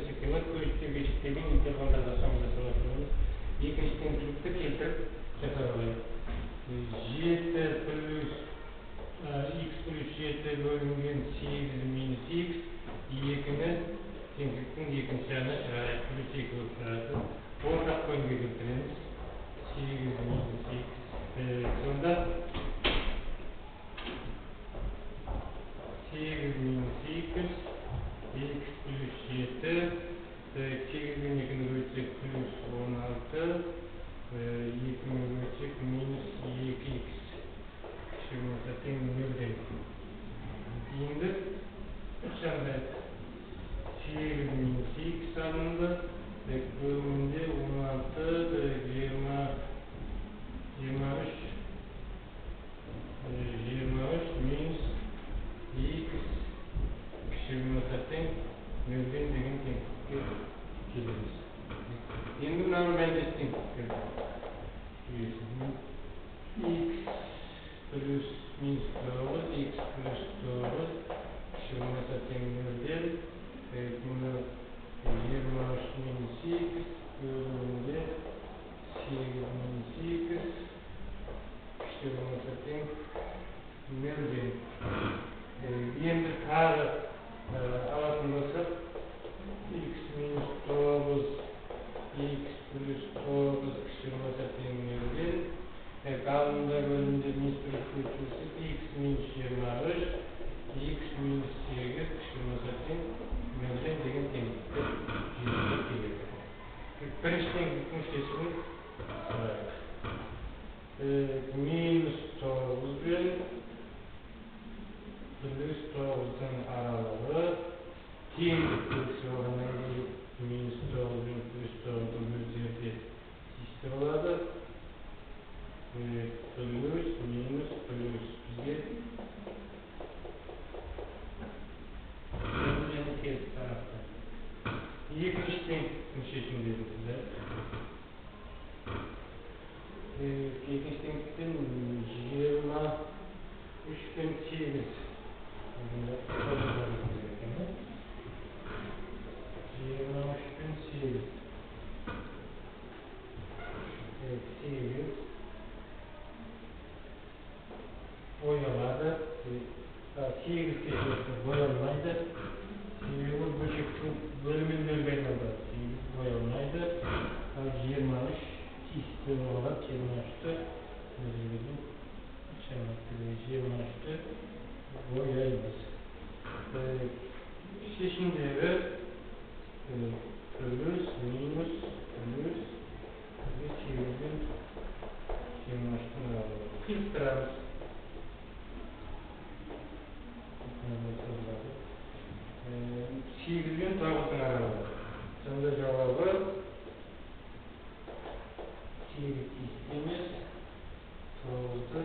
есептей алады. Көбейтпеуге шектелген интервалдарда соңғы жасалатын екінші теңсіздікті келтіріп жасап алайық. 7 плюс х плюс 7 бөлінген 8 минус х, 2-ні теңсіздіктің екінші жағына шығарайық, плюс 2 болып шығады. Ортақ бөлімге келтіреміз. 8 минус х. Сонда 8 минус х, х плюс 7, 8 бен 2-ні көбейтсек плюс 16, 2-ні көбейтсек минус 2х. Кіші болмаса тең 0-ден. Енді ықшамдайық. 8 минус х алынды. Бөлімінде 16, 23, 23 минус х кіші болмаса тең 0-ден деген теңсіздікке келеміз. Енді мынаның мәндес теңсіздіктер жүйесі. Х плюс минус 9, х плюс 9 кіші болмаса тең 0-ден, мұны 23 минус х бөлімінде 8 минус х кіші болмаса тең 0-ден. Енді тағы алатын болсақ, х минус 9, х плюс 9 кіші болмаса тең 0-ден, алдында бөлімде минус плюс көбейтсек, х минус 23, х минус 8 кіші болмаса тең 0-ден деген теңсіздіктер жүйесіне келеді. Бірінші теңсіздіктің шешімін сұрайық. Минус 9 бен плюс 9-дың аралығы теңдік белгісі болғаннан кейін минус 9 бен плюс 9-дың өздері де тиісті болады. Плюс, минус, плюс бізге және теріс тарапты. Екінші теңсіздіктің шешімдерін сызайық. Екінші теңсіздіктен 23 пен 8. 23 пен 8. 8 боялады. 8 кешірсе боялмайды. Себебі бөлшектің бөлімін нөлге айналдырады. 8 боялмайды. Ал 23 тиісті болады. 23-ті мына жерге дейін 23-ті бояймыз. Шешімдері плюс, минус, плюс, бізге 8 бен 23-тің аралығы. Қиыстырамыз. 8 бен 9-дың аралығы. Сонда жауабы 8 тиісті емес, 9-ды